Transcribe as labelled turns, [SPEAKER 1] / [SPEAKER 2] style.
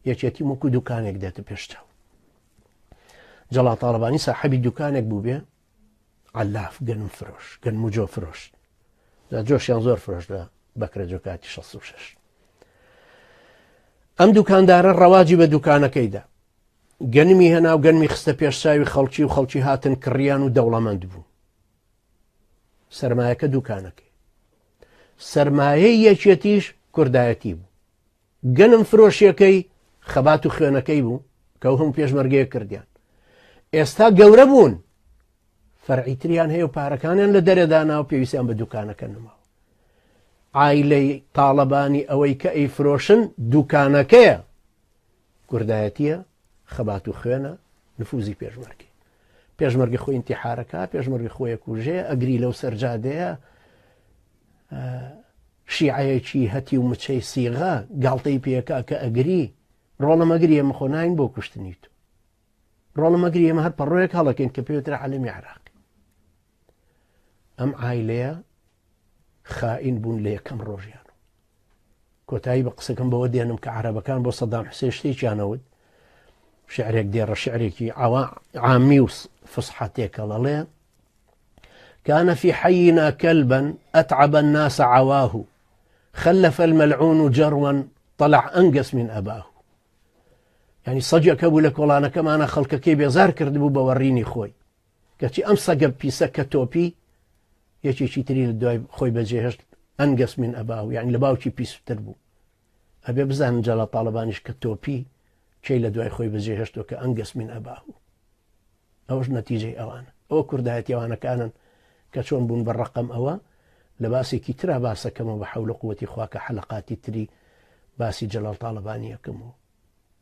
[SPEAKER 1] یەکێتی وەکو دوکانێک دێتە پێش چاو. جەڵا تاڵەبانی ساحەبی دوکانێک بوو بێ علاف گەنم فرۆش گەنم و جۆ فرۆش جا جۆشیان زۆر فرۆش لە بەکرە جۆکاتی 66 ئەم دوکاندارە ڕەواجی بە دوکانەکەیدا گەنمی هێنا و گەنمی خستە پێش چاوی خەڵکی و خەڵکی هاتن کڕیان و دەوڵەمەند بوو سرمایەکە دوکانەکەی سرمایەی یەکێتیش کوردایەتی بوو گەنم فرۆشیەکەی خەبات و خوێنەکەی بوو کە ئەو هەموو پێشمەرگەیە کردیان ئێستا گەورە بوون فەرعی تریان هەیە و پارەکانیان لە دەرێ دانا و پێویستیان بە دوکانەکە نەماوە عایلەی تاڵەبانی ئەوەی کە ئەیفرۆشن دوکانەکەیە کوردایەتیە خەبات و خوێنە نفوزی پێشمەرگی پێشمەرگە خۆی ئینتیحارەکە پێشمەرگە خۆیە کوژێ ئەگری لەو سەرجادەیە شیعەیەکی هەتیو مچەی سیغە گاڵتەی پێکا کە ئەگری ڕۆڵە مەگری ئێمە خۆ ناین بۆ کوشتنی تۆ ڕۆڵە مەگری ئێمە هەر پەڕۆیەک هەڵەکەین کە پێوترە عەلەمی عراقی ئەم عایلەیە خائین بوون لە یەکەم ڕۆژیان کۆتایی بە قسەکەم بەوە دێنم کە عربەکان بۆ سەدام حسێن شتێکیانەوت شعرێک دێڕە شعرێکی ئاوا عامی و فسحە تێکەڵەڵێ كان في حينا كلبا أتعب الناس عواه خلف الملعون جروا طلع أنقس من أباه یعنی سەگێک هەبوو لە کۆڵانەکەمانە خەڵکەکەی بێزار کردبوو بە وەڕینی خۆی کەچی ئەم سەگە پیسە کە تۆپی یەکێکی تری لە دوای خۆی بەجێهێشت ئەنگەس من ئەباو یعنی لە باوکی پیستر بوو ئەبێ بزانن جەلا تاالبانیش کە تۆپی کەی لە دوای خۆی بەجێهێشتوە کە ئەنگەس من ئەباهو ئەوەش نەتیجەی ئەوانە ئەوە کوردایەتی ئەوانەکانن کە چۆن بوون بە ڕەقەم ئەوە لە باسێکی ترا باسەکەمەوە بە حەول و قوتی خوا کە حەلەقاتی تری باسی جەلال تاڵەبانی یەکەم و.